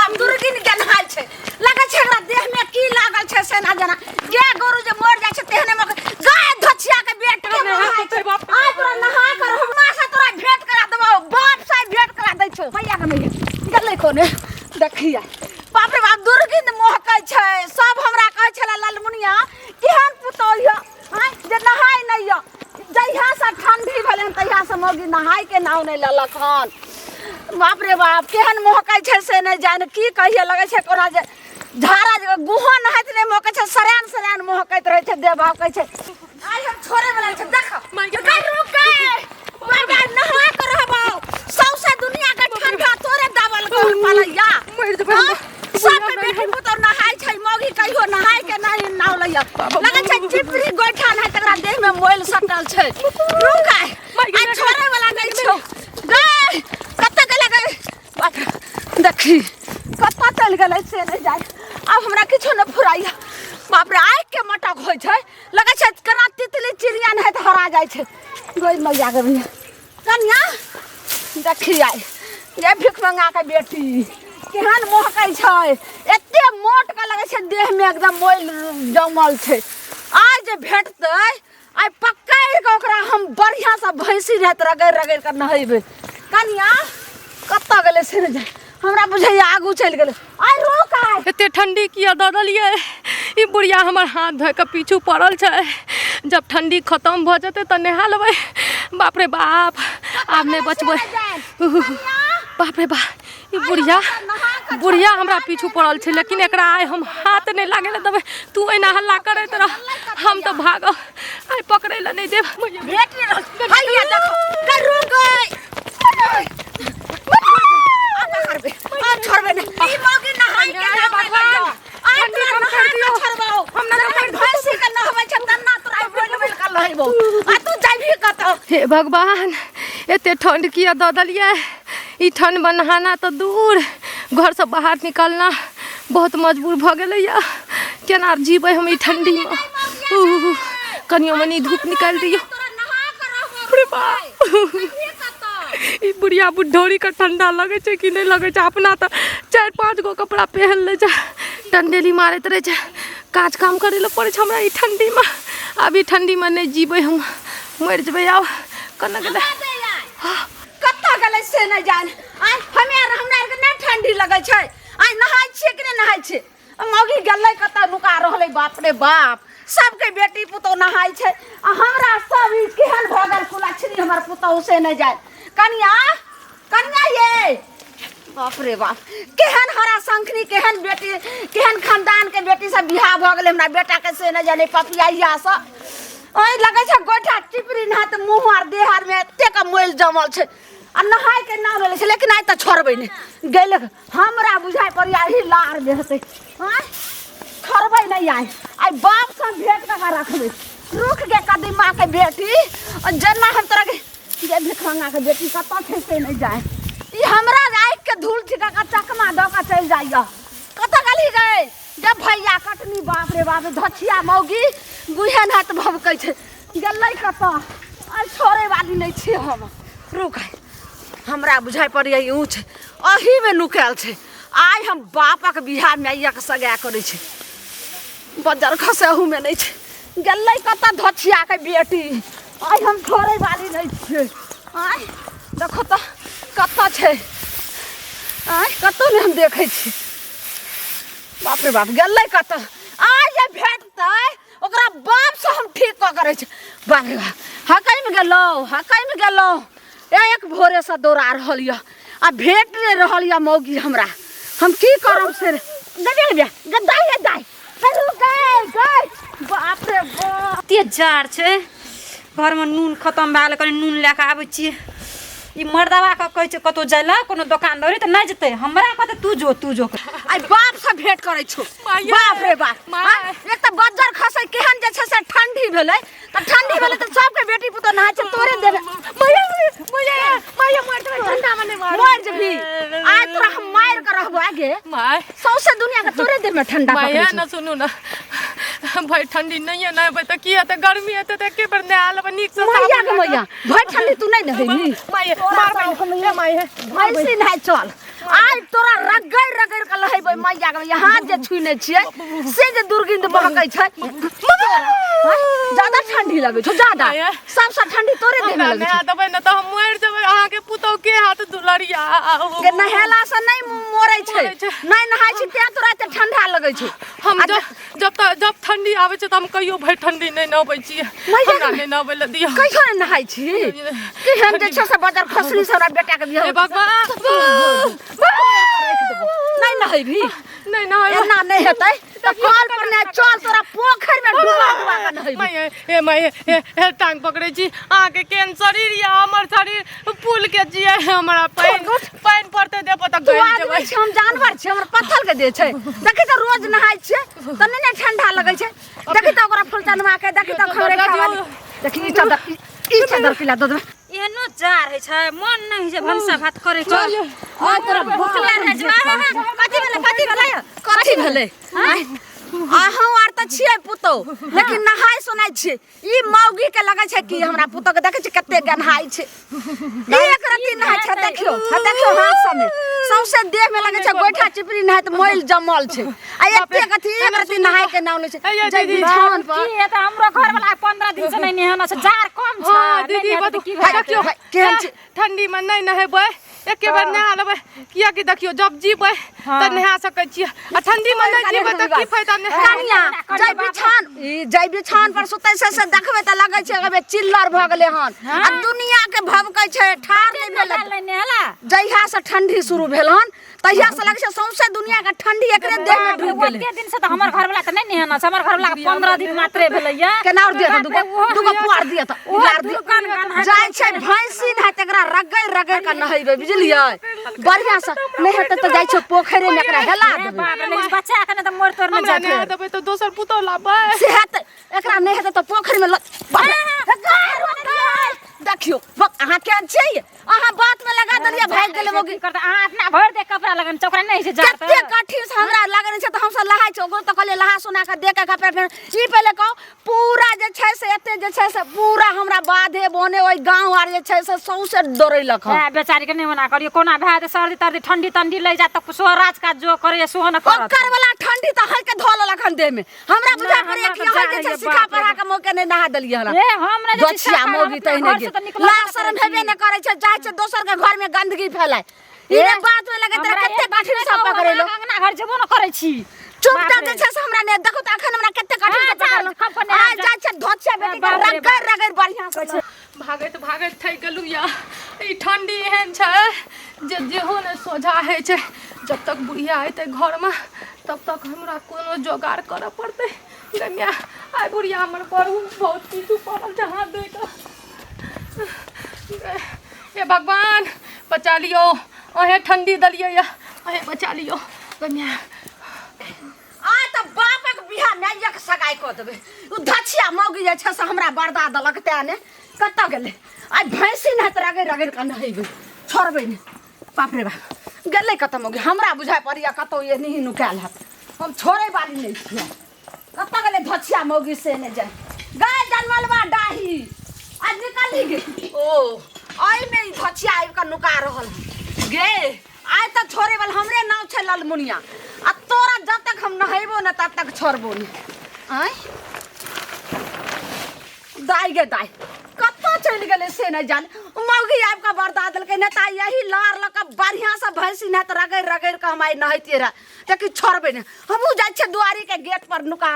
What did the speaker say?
बाप, दुर्गिन गेन्हाइ छै। लगै छै एकरा देह में की लागल छै से ना जाना। गाय गोरु जे मर जाइ छै तेहने मर गाय धछिया के बेट के नहाय छै। आइ तोरा नहा कर हम माँ से तोरा भेंट करा देबौ, बाप से भेंट करा दै छौ। भैया के मैया गेलै कोने देखिया। बाप रे बाप, दुर्गिन महकै छै। सब हमरा कहै छलै ललमुनिया केहन पुतोह यऽ आँय जे नहाय नहि यऽ। जहिया से ठंडी भेलै हन तहिया से मौगी नहाय के नाव नहि लेलक हन। बाप रे बाप, केहन महकै छै से नहि जानि की कहिए। लगै छै कोना जे झाड़ा जे गुहो नहाइत नहि महकै छै, सरान सरान महकैत रहै छै, देह भभकै छै। आइ हम छोड़े वाला छै, देख गै रुक गै मगर नहा के रहबौ। सौंसे दुनिया के ठंडा तोरे दाबल कर पलैया। मरि जेबै हम। सबके बेटी पुतोह नहाय छै, मौगी कहियो नहाय के नहि नाव लैया। लगै छै चिपरी गोइठा नहि तकरा देह में मोइल सटल छै। रुक आइ, आइ छोड़े वाला नहि छौ। गै कतऽ गेलै गै? बाप रे, देखी कतऽ चलि गेलै से नहि जाय। आब हमरा किछो नहि फुराइया। बाप रे, आँखि के मटक होइ छै, लगै छै केना तितली चिड़िया नहि तऽ हरा जाइ छै। गै मैया गे मैया, कनिया देखी आइ जे भीख मंगा के बेटी केहन महकै छै। एते मोट के लगै छै देह में एकदम मोइल जमल छै। आइ जे भेटतै आइ पकड़ि कऽ ओकरा हम बढ़िआँसँ भैंसी राति रगड़ि रगड़ि कऽ नहेबै। कनिया कतऽ गेलै से नहि जानि, हमरा बुझैया आगू चलि गेलै। आइ रोक आइ। एते ठंडी किया दऽ देलियै? ई बुढ़िया हमर हाथ धोइ कऽ पीछू पड़ल छै। जब ठंडी खतम भऽ जेतै तऽ नहा लेबै। बाप रे बाप, आब नहि बचबै। बाप रे बाप, ई बुढ़िया बुढ़िया हमरा पीछू पड़ल छै, लेकिन एकरा आइ हम हाथ नहि लागे लए देबै। तू एना हल्ला करैत रह, हम तऽ भागब, आइ पकड़ै लए नहि देब। भेट नहि रहल। हैया देखो, गै रुक गै। आब करबै, आब छोड़बै नहि। ई मौगी नहाय के हे नाम भगवान, लैया। आइ ठंडी तोरा कम नहा कर के दियौ। छोड़बौ। हम ना जेना भैंसी के नहबै छै तेना तोरा बोलि बोलि के नहेबौ। आ तू जाबही कतऽ? हे भगवान, एते ठंड किया दऽ देलियै? ई ठंडमे नहाना तऽ दूर, घरसँ बाहर निकलना बहुत मजबूर भऽ गेलैया। केना जीबै हम ई ठंडीमे? कनियो मनी धूप निकालि दियौ। तोरा नहा के रहबौ। बाप रे बाप, जाबही कतऽ? ई बुढ़िया बुढ़ौरीके ठंडा लगै छै कि नहि लगै छै? अपना तऽ 4-5 गो कपड़ा पहिन लै छै, टंडेली मारैत रहै छै। काज काम करै लए पड़ै छै हमरा ई ठंडीमे। आब ई ठंडीमे नहि जीबै हम, मरि जेबै। आब केना गेलै? कतऽ गेलै से नहि जान। आइ हमे आर हमरा आरके नहि ठंडी लगै छै। आइ नहाय छियै कि नहि नहाय छियै? मौगी गेलै कतऽ नुका रहलै? बाप रे बाप, सबके बेटी पुतोह नहाय छै आ हमरा सब ई केहन भऽ गेल कुलक्षणी हमर पुतोह से नहि जाय। कनिया, कनिया ये, बाप रे बाप, केहन हरा शंखनी, केहन बेटी, केहन खानदान के बेटी सब बियाह भऽ गेलै हमरा बेटा के से नहि जाने। पपिया सब ओहि लगै छै गोइठा चिपरी नहाय तऽ मुँह आर देह आर में एतेक मैल जमल छै आ नहाय के नाम लेले छै। लेकिन आइ तऽ छोड़बै नहि। गेलै हमरा बुझाइ पड़ैया एही लार में हेतै। आँय छोड़बै नहि आइ, आइ बाप से भेंट कऽ के रखबै। रुक गे कदीमा के बेटी, आ जेना हम तोरा के जे भिखमंगा के बेटी कतऽ छै से नहि जाय। ई हमरा आँखि के धूल छिका के चकमा दऽ के चलि जाइया। कतऽ गेलही गै जब भैया कटनी? बाप रे बाप, धछिया मौगी गुहेन हाथ भभकै छै। गेलै कतऽ? आइ छोड़ै वाली नहि छियै हम। रुक, हमरा बुझाइ पड़ैया ई ऊँच अहीमे नुकायल छै। आइ हम बापक बियाह माइयाके सगाय करै छै। बज्जर खसे अहूमे नहि छै। गेलै कतऽ धछियाके बेटी? आइ हम छोड़ै वाली नहि छियै। आइ देखो तऽ कतऽ छै। आइ कतौ नहि हम देखै छी। बाप रे बाप, गेलै कतऽ? आइ जे भेटतै ओकरा बापसँ हम ठीक कऽ करै छी। बाप रे बाप, हकैमे गेलहुँ, हकैमे गेलहुँ। एक भोरेसँ दौड़ा रहल यऽ आ भेट नहि रहल यऽ मौगी हमरा। हम की करब से गदे गदे गदाइ गदाइ गै गै। बाप रे बाप, कते जाड़ छै। घरमे नून खतम भए गेलै, कनि नून लए कऽ आबै छियै। ई मर्दबाके कहै छै कतहु जाइ लए कोनो दोकान दौरी तऽ नहि जेतै, हमरा कहतै तू जो, तू जो। आइ बाप से भेंट करै छौ। माये। बाप रे बाप, माय। आँ, एक तऽ बज्जर खसै केहन जे छै से ठंडी भेलै तऽ ठंडी भेलै तऽ सबके बेटी पुतोह नहाय छै, तोरे देबे। माये, माये, माये, मारि देबै, ठंडा मे नहि मारू। मरि जेबही, आइ तोरा हम मारि कऽ रहबो आगे। माय, सौंसे दुनिया के तोरे देह में ठंडा माय पकड़ै छै। ने सुनू ने भाई, ठंडी नहीं है ना भाई, तो की हेतै? गर्मी हेतै तऽ एके बेर नहा लेबै नीक से। मैया के मैया, भरि ठंडी तू नहि नहेबही? माय, मार, माय, माय। भैंसी नहाय चल, आइ तोरा रगड़ रगड़ के नहेबै मैया के हाथ जे छुने छियै से जे दुर्गंध महकै छै हँ? ज्यादा ठंडी लगै छौ ज्यादा आया। सबसँ ठंडी तोरे देह में हमरा लगै नहा छौ देबै ने तऽ हम मरि जेबै अहाँके पुतहु के हाथ दुलरिया के नहेला से नहि मुँह मोड़ै छै मोड़ै छै। नहि नहाय छी तें तोरा एते ठंडा लगै छै हम आ जब जब तक जब ठंडी आबै छै तऽ हम कहियो भरि ठंडी नहि नहबै छियै नहि हमरा नहि नहबै लए दिअ कहियो नहि नहाय छी केहन जे छै से बजर खसनी से हमरा बेटा के बियाह हे भगवान नहि नहेबी नहि नहेबै एना नहि हेतै तऽ कल पर नहि चल तोरा पोखरि में डुबा डुबा के नहेबी माय हे माय हे हे टांग पकड़ै छी अहाँके केहन शरीर यऽ हमर शरीर पुल के जियै हमरा पानि पानि पड़तै देह पर तऽ तू गलि आदमी जेबै छी हम जानवर छी हमर पत्थर के देह छै देखी तऽ रोज नहाय छियै तऽ नहि ने ठंडा लगै छै देखी तऽ ओकरा फुलचनमा के देखी तऽ खौरे खावा देखी ई चादर ई चादर पिला दऽ देबै एहनो जार होइ छै मन नहि होइ छै भनसा भात करे के आ तोरा भुखले रहै छै कथी भेलै कथी भेलै कथी भेलै अहूँ आर तऽ छियै पुतहु लेकिन नहाय सोनाय छियै ई मौगी के लगै छै कि हमरा पुतहु के देखै छी कते गन्हाइ छै एक रत्ती नहाय छै देखियौ हँ देखियौ हाथ सबमे सौंसे देह में लगै छै गोइठा चिपरी नहाय तऽ मैल जमल छै आ एते कथी एक रत्ती नहाय के नाम लै छै अइये जै दीदी। बिछान पर की हेतै हमरो घर वाला 15 दिन से नहि नहेना छै जार कम छै हाँ नहि दीदी नहेतै बतू तऽ की भए देखियौ भाइ, केहन छै? ठंडी में नहि नहेबै एके बेर नहा लेबै कियाकि देखियौ जब जीबै तऽ नहा सकै छियै आ ठंडी में नहि जीबै तऽ की फायदा नहा कनिया जै बिछान ई जै बिछान पर सुतै छै से देखबै तऽ लगै छै अबे चिल्लर भऽ गेलै हन आ दुनिया के भभकै छै ठाढ़ नहि भेलै नहि नहेला जहिया से ठंडी शुरू भेल हन तहिया से लगै छै सौंसे दुनिया के ठंडी एकरे देह में ढुकि गेलै ओते दिन से तऽ हमर घर वाला तऽ नहि नहेना छै हमर घर वाला के 15 दिन मात्रे भेलैया केना और दिया तऽ दूगो दूगो पुआर दिया तऽ ओहो उलार दिया दुकान गन्हा जाइ छै भैंसी नहाय तकरा रगड़ रगड़ के नहेबै बुझलियै बढ़िया से नहि हेतै तऽ जाइ छै पोखरे में एकरा हेला ए देबै बाप रे लेकिन बच्चा के नहि तऽ मोर तोर नहि हमरा जाय नहा देबै तऽ दोसर पुतहु लाबै से हेतै एकरा नहि हेतै तऽ पोखरि में देखियौ बक अहाँ केहन छियै अहाँ बात में लगा देलियै भागि गेलै मौगी करता अहाँ अपना भरि दे कपड़ा लगन छै ओकरा नहि छै जाड़ कते कठिन से हमरा लगन छै तऽ हमसब लहाइ छै ओकरो तऽ कहलियै लहा सोना के दे के कपड़ा फेर ई पहिले कहू पूरा जे छै से एते जे छै से पूरा हमरा बाधे बोने ओहि गाँव आर जे छै से सौंसे दौड़ेलक हन ए बेचारी के नहि मना करियो कोना भए जेतै सर्दी तर्दी ठंडी तंडी लागि जायत तऽ सोहो राज काज जो करैए सोहो ने करत ओकर वाला ठंडी तऽ हर के धऽ लेलक हन देह में हमरा बुझा नहि, पड़ैया हमरा कि तऽ अहाँ जे जाड़ छै होइए, सिखा बाप रे पढ़ा के मौके नहि नहा देलियै हमरा ए हम नहि जाइ छी गछिया सरकार, हम मौगी अपना तहिने घरसँ गे तऽ निकलबे ला नहि शरम करै हेबे छी। नहि करै छै जाइ छै दोसर के घर में गंदगी फैलाय ई ए, ने बात में लगे तोरा हमरा कते एक बात कठिन नहि से कहू, हम पकड़ेलो अहाँके अंगना घर जेबो ने करै छी चुपचाप बाप जे रे। छै से हमरा नहि देखो तऽ अखन हमरा कते कठिन से हाँ, जा, पकड़लो खप ने, आ जा। जाइ छै धोछिया बेटी के बाप रे रगड़ रगड़ बढ़िया से भागैत भागैत थकि गेलहुँ यऽ ई ठण्डी एहन छै जे जेहो नहि सोझा होइ छै जब तक बुढ़िया अयतै घरमे तब तक हमरा कोनो जोगाड़ करऽ पड़तै गै माय आइ बुढ़िया हमर बड़ बहुत पीछू पड़ल छै हाथ धोइ कऽ हे भगवान बचा लियौ अहें ठण्डी देलियै यऽ अहें बचा लियौ गै माय आ तऽ बापक बियाह माइयक सगाइ कऽ देबै ओ धछिया मौगी जे छै से हमरा बरदा देलक तेँ ने कतऽ गेलै आइ भैंसी नहि तऽ रगड़ि रगड़ि कऽ नहेबै छोड़बै नहि बाप रे बाप गेलै कतऽ मौगी हमरा बुझाइ पड़ैया कतौ एनही नुकायल हैत हम छोड़ै वाली नहि छियै कतऽ गेलै धछिया मौगी से नहि जाय गाय जनमलबा डाही आज निकली गे ओ एहिमे ई धछिया आबि कऽ नुका रहल है गे आइ तक छोड़े वाला हमरे नाम छै ललमुनिया आ तोरा जब तक हम नहेबो ने तब तक छोड़बो ने आँय दाइ गे दाइ कतऽ चलि गेलै से नहि जान मौगी आबि कऽ बरदा देलकै नहि तऽ यही लार लऽ कऽ बढ़िआँसँ भैंसी नहि तऽ रगड़ि रगड़ि कऽ हम आइ नहैतियै रहए लेकिन छोड़बै नहि हमहूँ जाइ छियै दुआरीके गेट पर नुका